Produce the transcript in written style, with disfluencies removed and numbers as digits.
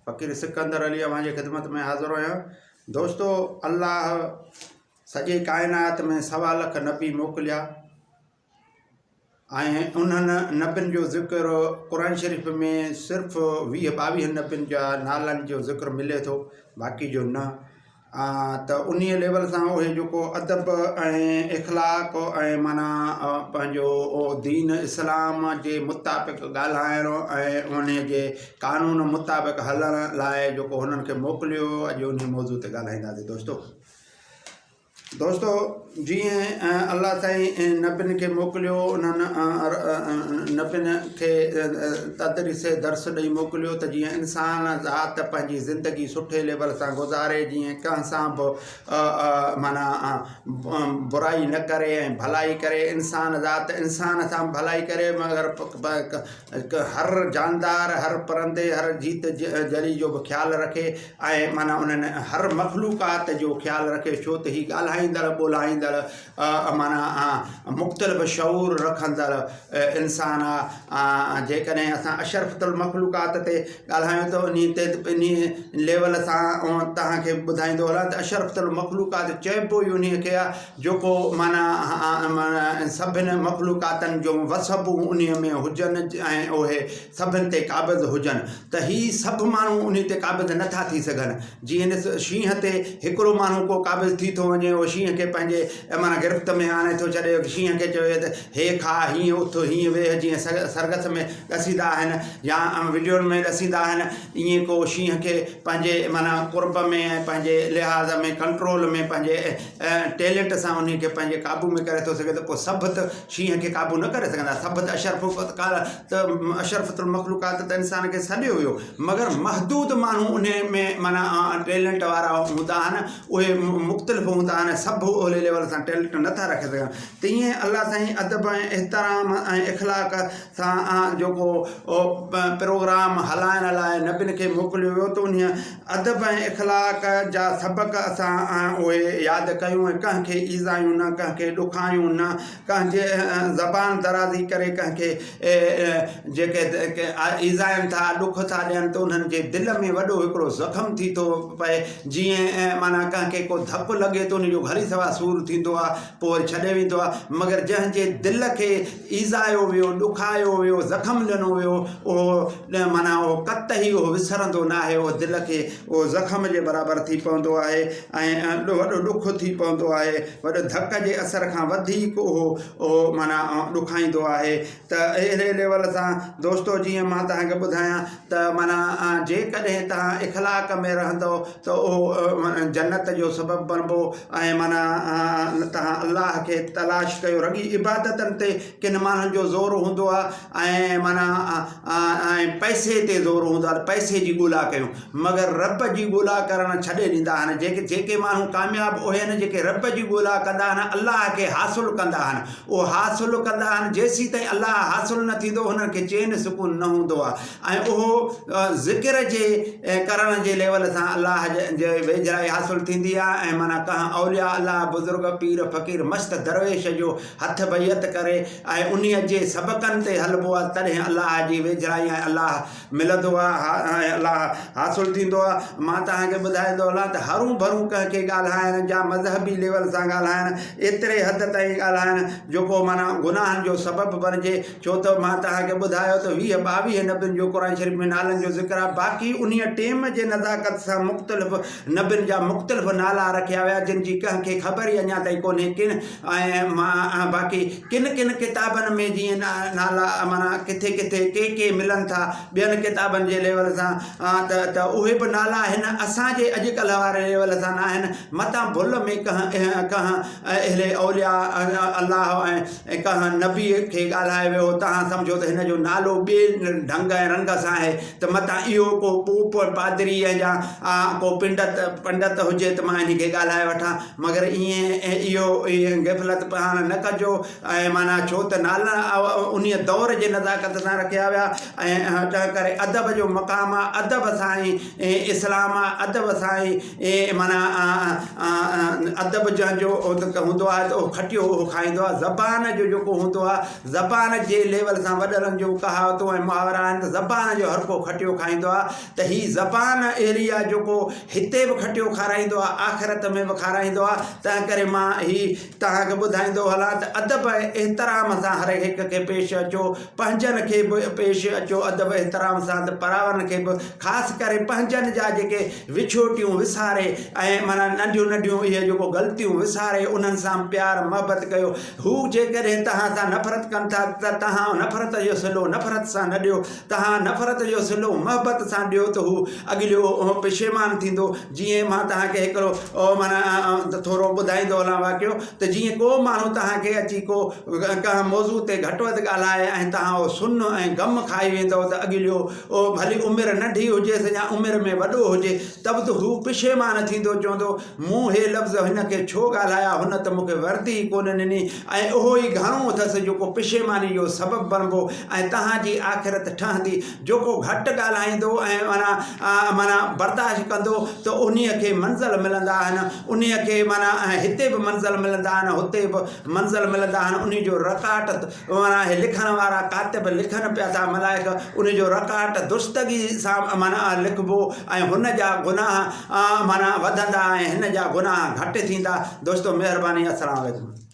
فقير سڪندر علي اوهان جي خدمت ۾ حاضر آهيان. دوستو الله سڄي ڪائنات ۾ سوا لک نبي موڪليا ۽ انهن نبين جو ذڪر قرآن شريف ۾ صرف ويهه ٻاويهه نبين جا نالن جو ذڪر ملي ٿو باقي جو نه ته انهيء ليول سان اهي جيڪو ادب ۽ اخلاق ۽ معنيٰ پنهنجو دين اسلام جي مطابق ڳالهائڻ ۽ انهيء جي قانون مطابق هلڻ لاء جيڪو هنن کي موڪليو ويو اڄ انهيء موضوع تي ڳالهائينداسين دوستو. دوستو جيئن الله سائين نبين کي موڪليو انهن نبين کي تدريس درس ڏئي موڪليو ته جيئن انسان ذات پنهنجي زندگي سٺي ليول سان گذاري جيئن ڪنهن سان به معنيٰ برائي نه ڪري ۽ ڀلائي ڪري انسان ذات انسان سان ڀلائي ڪري مگر هر جاندار هر پرندي هر جيت جري جو به خيال رکي ۽ معنيٰ انهن هر مخلوقات جو خيال رکي ڇو ته هي ڳالهائيندڙ ٻولهائيندڙ معنيٰ مختلف شعور رکندڙ انسان آ جيڪڏهن اسان اشرفت المخلوقات تي ڳالهايون ته انهي تي انهي ليول سان توهان کي ٻڌائيندو هلان ته اشرفت المخلوقات چئبو ئي انهي کي آ جيڪو معنيٰ سڀن مخلوقاتن جون وصفون انهي ۾ هجن ۽ اهي سڀن تي قابض هجن ته هي سڀ ماڻهو انهي تي قابض نه ٿا ٿي سگهن. جيئن ڏس شينهن تي هڪڙو ماڻهو ڪو قابض ٿي ٿو وڃي اهو شينهن کي پنهنجي معنيٰ گرفت ۾ آڻي ٿو ڇڏي شينهن کي چوي ته هي کاء هيئن اٿ هيئن ويهه جيئن سرگس ۾ ڏسيندا آهن يا وڊيون ۾ ڏسيندا آهن ائين ڪو شينهن کي پنهنجي معنيٰ قرب ۾ ۽ پنهنجي لحاظ ۾ ڪنٽرول ۾ پنهنجي ٽيلنٽ سان انهي کي پنهنجي قابو ۾ ڪري ٿو سگهي ته پوء سڀ ته شينهن کي قابو نه ڪري سگهندا سڀ ته اشرف ته اشرفت المخلوقات ته انسان کي سڏيو ويو مگر محدود ماڻهو انهي ۾ معنيٰ ٽيلنٽ وارا هوندا آهن اهي مختلف هوندا آهن سڀ اهڙي ليول سان ٽيلنٽ نٿا رکي سگهن تيئن الله سائين ادب ۽ احترام ۽ اخلاق سان جيڪو پروگرام هلائڻ لاء نبين کي موڪليو ويو ته انهي ادب ۽ اخلاق جا سبق اسان اهي ياد ڪيون ۽ ڪنهن کي ايذايون نه، ڪنهن کي ڏکايون نه، ڪنهن جي زبان درازي ڪري ڪنهن کي جيڪي ايذائن ٿا، ڏک ٿا ڏين ته انهن جي دل ۾ وڏو هڪڙو زخم ٿي ٿو پئي، جيئن معنيٰ ڪنهن کي ڪو ڌڪ لڳي ته ان جو گهڙي سوا سور ٿيندو آهي، پوء وري ڇڏي ويندو آهي، مگر جنهن جي دل کي ايذايو ويو، ڏکايو ويو، زخم ڏنو ويو، اهو معنيٰ اهو قطعي اهو وسرندو ناهي، اهو دل کي اهو زخم جي برابر ٿي پوندو آهي ۽ وڏو ڏک ٿي پوندو آهي، وڏو ڌڪ جي اثر کان وڌيڪ اهو اهو معنيٰ ڏکائيندو آهي ته اهڙي ليول سان دوستو جيئن مان توهان کي ٻڌايان ته معنيٰ جيڪڏهن توهان اخلاق ۾ رهندؤ ته اهو جنت جو سبب بڻبو ۽ معنيٰ توهان الله کي تلاش ڪيو رڳي عبادتن تي ڪن ماڻهن جو زور هوندو آهي ۽ معنيٰ ۽ پئسي تي زور هوندو آهي ته پئسي جي ڳولا ڪيون مگر رب جي ڳولا ڪرڻ ڇڏي ڏيندا آهن جيڪي جيڪي ماڻهو ڪامياب اهي آهن جيڪي رب جي ڳولا ڪندا آهن الله کي حاصل ڪندا آهن اهو حاصل ڪندا آهن جيسيتائين الله حاصل نه ٿيندو هنن کي چين سڪون نه هوندو آهي ۽ اهو ذڪر جي ڪرڻ جي ليول سان الله جي ويجهڙائي حاصل ٿيندي آهي ۽ معنيٰ ڪنهن اولياء الله بزرگ پير فقير مست درويش جو هٿ بيعت ڪري ۽ انهي جي سبقن تي هلبو آهي تڏهن الله جي ويجهڙائي ۽ الله ملندو آهي ۽ الله حاصل ٿيندو آهي مان توهان کي ٻڌائيندو هلان ته هرون ڀرون ڪنهن کي ڳالهائڻ يا مذهبي ليول سان ڳالهائڻ ايتري حد تائين ڳالهائڻ جيڪو معنيٰ گناهن جو سبب بڻجي ڇو ته مان توهان کي ٻڌايو ته 20 22 نبين جو قرآن شريف ۾ نالن جو ذڪر آهي باقي انهيء ٽيم جي نزاڪت سان مختلف نبين جا مختلف نالا رکيا ويا جن جي ڪنهن کي خبر ئي اڃا تائين ڪونهي ڪن ۽ باقي ڪن ڪن ڪتابن ۾ جيئن نالا معنيٰ ڪٿي ڪٿي ڪي ڪي ملن ٿا ٻين ڪتابن جي ليول سان ته ته اهي به نالا هن اسان جي اڄڪلهه واري ليول سان ناهن متان ڀل ۾ ڪنهن ڪنهن اهل اولياء الله ۽ ۽ ڪنهن نبيء کي ڳالهايو ويو هو، توهان سمجهو ته هن جو نالو ٻئي ڍنگ ۽ رنگ سان آهي ته متان اهو ڪو پوپ ۽ پادري يا ڪو پنڊت پنڊت هجي ته مان هن کي ڳالهائي وٺان. مگر ائين اهو غفلت پاڻ نه ڪجو ۽ معنيٰ ڇو ته نالا انهيء دور جي نزاڪت سان رکيا ويا ۽ تنهن ڪري ادب جو مقام آ ادب سان ئي اسلام آ ادب سان ئي معنيٰ ادب جنهن جو هوندو آهي ته اهو کٽيو اهو کائيندو آهي زبان جو جيڪو هوندو آهي زبان جي ليول سان وڏڙن جون ڪهاوتون ۽ محاورا آهن ته زبان جو هر ڪو کٽيو کائيندو آهي ته هي زبان اهڙي آهي جيڪو هتي به کٽيو کارائيندو آهي آخرت ۾ به کارائيندو آهي تنهن ڪري مان هي توهان کي ٻڌائيندو هلان ته ادب ۽ احترام سان هر هڪ کي پيش اچو پنهنجن کي به پيش اچو ادب احترام سان ته پراون کي به خاص ڪري پنهنجن جا جيڪي وڇوٽيون وساري ۽ معنيٰ ننڍيون ننڍيون اهي جيڪو غلطيون وساري انهن سان پيار محبت ڪيو هو جيڪڏهن توهان سان نفرت ڪن ٿا ته توهان نفرت جو صلو نفرت سان نه ڏيو توهان نفرت جو صلو محبت سان ڏيو ته هو اڳليو پشيمان ٿيندو جيئن مان توهان کي هڪڙو معنيٰ ٿورو ٻڌائيندو هلان واقعو ته جيئن ڪو ماڻهو توهان کي اچي ڪو ڪنهن موضوع تي گهٽ وڌ ڳالهائي ۽ توهان اهو سن ۽ غم کائي ويندؤ ته اڳليو ڀلي عمر ننڍي هجيس يا عمر ۾ وڏو هجي ته به هو پشيمان ٿيندو چوندو مون هي لفظ هن کي ڇو ڳالهايا، هن ته مون کي وردي ئي ڪونه ڏني ۽ اهو ئي گهڻو اٿس جيڪو پشيماني جو سبب بڻبو ۽ توهان جي آخرت ٺهندي. جيڪو گهٽ ڳالهائيندو ۽ معنيٰ معنيٰ برداشت ڪندو ته انهيء کي منزل ملندا آهن، انهيء کي معنيٰ هتي به منزل ملندا آهن هتي به منزل ملندا آهن، انهي جو رڪاٽ معنيٰ اهي لکڻ وارا ڪاتب لکن پيا ٿا ملائڪ ان جو رڪاٽ درستگي سان معنيٰ لکبو ۽ هن جا گناهه معنيٰ وڌندا ۽ هن جا گناهه گهٽ ٿيندا دوستو مهرباني السلام عليڪم.